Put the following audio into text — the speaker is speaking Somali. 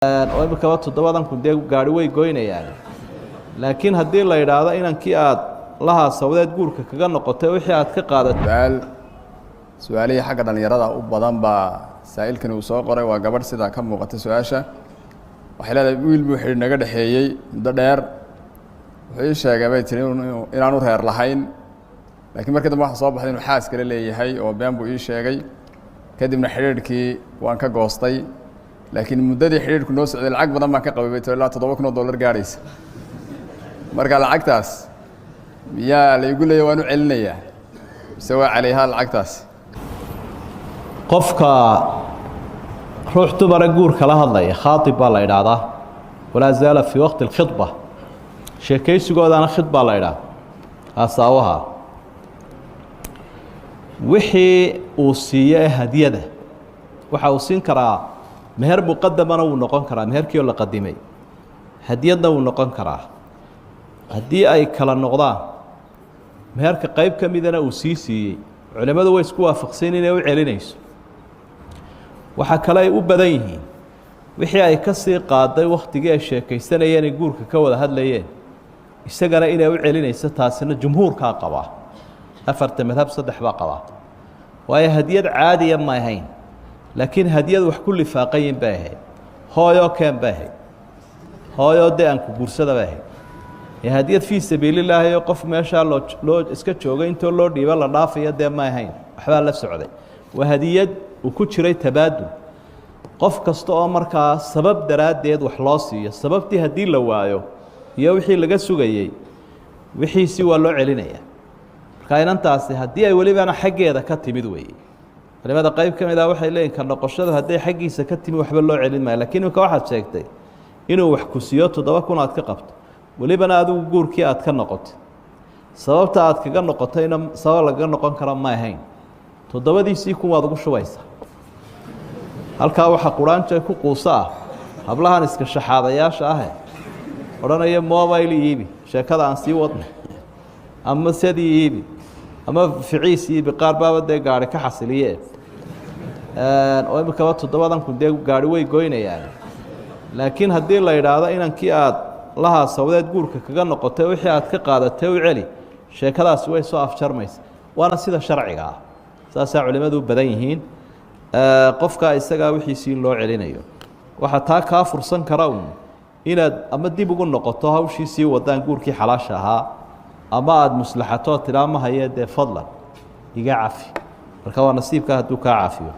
Oo imikaba 7-dan kun dee gaari way goynayaan, laakiin haddii la idhaahdo inankii aad la haasawdeed guurka kaga noqotay wixii aad ka qaadatay. Su-aal, su-aalihii xagga dhallinyarada u badan baa saa'ilkani uu soo qoray. Waa gabadh sidaa ka muuqata. Su-aasha waxay leedahay: wiil buu xidhi naga dhexeeyey muddo dheer. Wuxuu ii sheegay, bay tiri, inaanu reer lahayn, laakiin markii dambe waxa soo baxday inuu xaas kale leeyahay oo been buu ii sheegay. Kadibna xidhiidhkii waan ka goostay, laakiin muddadii xidhiidhku noo socday lacag badan baan ka qabay, bay tiri, ilaa $7,000 gaadhaysa. Marka lacagtaas miyaa la igu leeya, waan u celinayaa, mise waa calayhaa lacagtaas? Qofka ruux dumara guurka la hadlaya khaatib baa la idhaahdaa, walaa zaala fii waqti alkhidba, sheekaysigoodaana khidbaa la idhaahda. Haasaawaha wixii uu siiyo ee hadiyada waxa uu siin karaa meher muqadamana wuu noqon karaa, meherkii oo la qadimay, hadiyadna wuu noqon karaa. Haddii ay kala noqdaan, meherka qayb ka midana uu sii siiyey, culimmadu way isku waafaqsan inay u celinayso. Waxaa kale ay u badan yihiin wixii ay ka sii qaaday wakhtigii ay sheekaysanayeen ay guurka ka wada hadlayeen, isagana inay u celinayso. Taasina jumhuurkaa qabaa, afarta madhab saddex baa qabaa, waayo hadiyad caadiya ma ahayn, laakiin hadiyad wax ku lifaaqayin bay ahayd. Hooyoo keen bay ahayd, hooyoo dee aan ku guursada bay ahayd. Ee hadiyad fii sabiilillaahi oo qof meeshaa loo iska joogay intoo loo dhiibo la dhaafayo dee ma ahayn, waxbaa la socday. Waa hadiyad uu ku jiray tabaadul. Qof kasta oo markaa sabab daraaddeed wax loo siiyo, sababtii haddii la waayo iyo wixii laga sugayey, wixiisi waa loo celinayaa. Marka inantaasi haddii ay welibana xaggeeda ka timid weeye. Culimada qayb ka mid ah waxay leeyihin ka noqoshadu hadday xaggiisa ka timi waxba loo celin maayo, lakiin imika waxaad sheegtay inuu wax ku siiyo, 7,000 aad ka qabto, welibana adigu guurkii aad ka noqotay. Sababta aad kaga noqotayna sabab lagaga noqon karo ma ahayn. 7-diisii kun waad ugu shubaysaa. Halkaa waxaa quraanja ku quuso ah hablahan iska shaxaadayaasha ahe odhanaya: "Mobile iibi, sheekada aan sii wadna," ama sadii iibi ama ficiis iibi. Qaar baaba dee gaari ka xasiliye, oo imikaba 7-dan kun dee gaari way goynayaan, laakiin haddii la idhaahdo inankii aad la haasawdeed guurka kaga noqotay wixii aad ka qaadatay u celi, sheekadaasi way soo afjarmaysa, waana sida sharciga ah. Saasaa culimmadu u badan yihiin, qofkaa isagaa wixiisii in loo celinayo. Waxaa taa kaa fursan kara un inaad ama dib ugu noqoto hawshii sii wadaan guurkii xalaasha ahaa, ama aada muslaxatoo tidhaa: "Ma haye dee, fadlan iga cafi." Marka waa nasiibka hadduu kaa cafiyo.